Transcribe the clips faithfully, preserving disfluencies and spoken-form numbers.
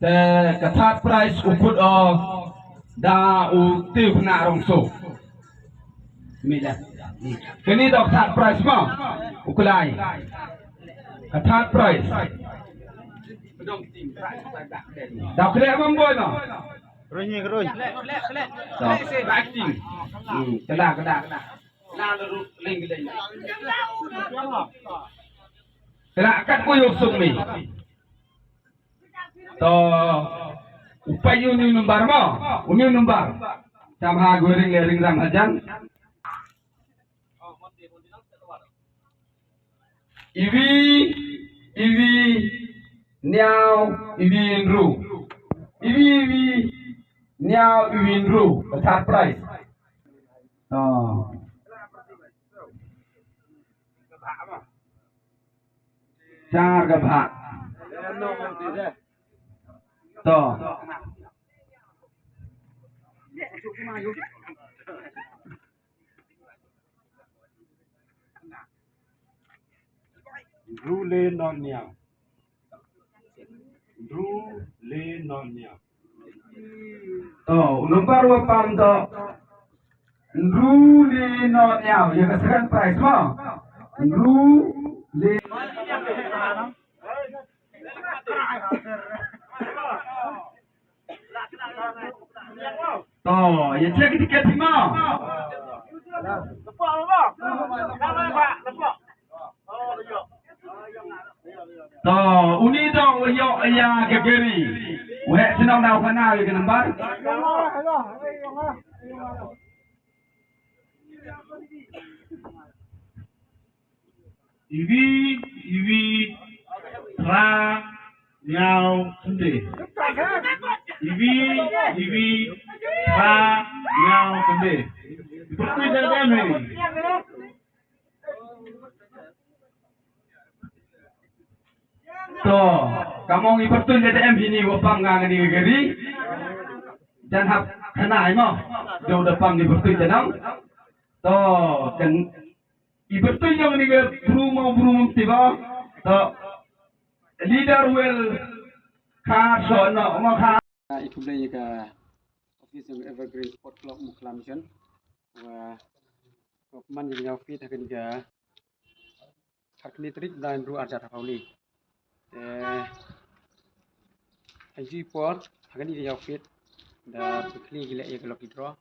Te ka third prize u khut o da u Tiew Khynnah Rongso. Mi da. Kani da ka third prize mo. U Klai. Ka third prize. Da khleh mo boi mo. Roi ni, roi. Da. Acting. Hmm, kala, kala, kala. Kala kat ko yoh sung mi. To, u pait u ni number mo, u ni number. Cham ha gu ring le ring ram hajan. Iwi, iwi, niaw, iwi nru. Iwi, iwi, niaw, iwi nru. The third prize. To. Char ka bha. To. Nru le no niaw. Nru le no niaw. To, u number wa pam to. Nru le no niaw, ya ka second prize mo. Nru le. To, ya check ticket mo. To, uni to, u yoh ya ka gari. Weh, sino daw khana ya ka number. Iwi, iwi, phra, niaw, khyndai. Iwi, iwi, phra, niaw, khyndai. Pyrtuit da em hi ni. To, kamong i pyrtuit da em hi ni wa pam nga ngani gari. Jan hap khana i mo. Jong da pam ni pyrtuit da nang. To, kan I pyrtuit yong ni ka bru mo bru mo tiba. To leader wel ka so no mo ka. I khublei ya ka office yong Evergreen Sport Club Mukhla Mission. Wa ko man yong ya fit ha kani ka khatni tarik bnai ynru arjar ha Pauli. Eh, ha ji por ha kani ka ya fit da pyrkli gila ya ka lucky draw.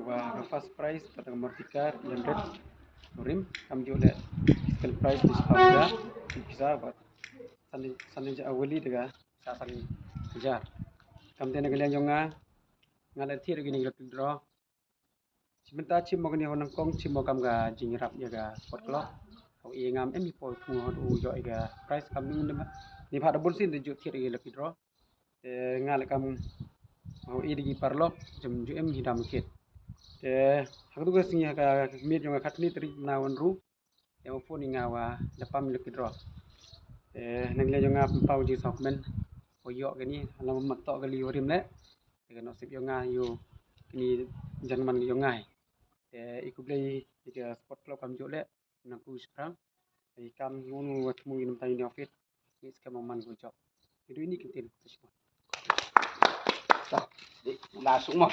Wa ka first prize, kata ka Maruti car, hundred. Urim, kam ju le second prize, di sa pisa, di pisa, wa san, san ja awali dega, sa san ja. Kam te na ka liang yong nga, nga le thied kini ka lucky draw. Chim ta chim mo kani ho nangkong, chim mo kam ka jingrap ya ka sport club. Hau i ngam em i poi pung ho u jo ya ka prize kam ni, ni bha da bun sin de ju thied ya ka lucky draw. Te nga le kam hau i digi paralok, jam ju em hi dam kit. Te ha ka tu ka sngi ha ka miet yong ka khatni tarik bnai ynru. Te mo phone i nga wa da pam lucky draw. Te nang le yong nga pau ji sokmen. Ho yoh kani, hala mat to ka li urim le. Te ka nasib yong nga yoh kani janman yong nga. Te i khublei ya ka sport club kam ju le. Nang ku sprang. Ai kam ngunu wa thmu i nam tang i office. Ni skam man ku job. Idu ini kintin ku tashmo. Ta, di, la suk mo.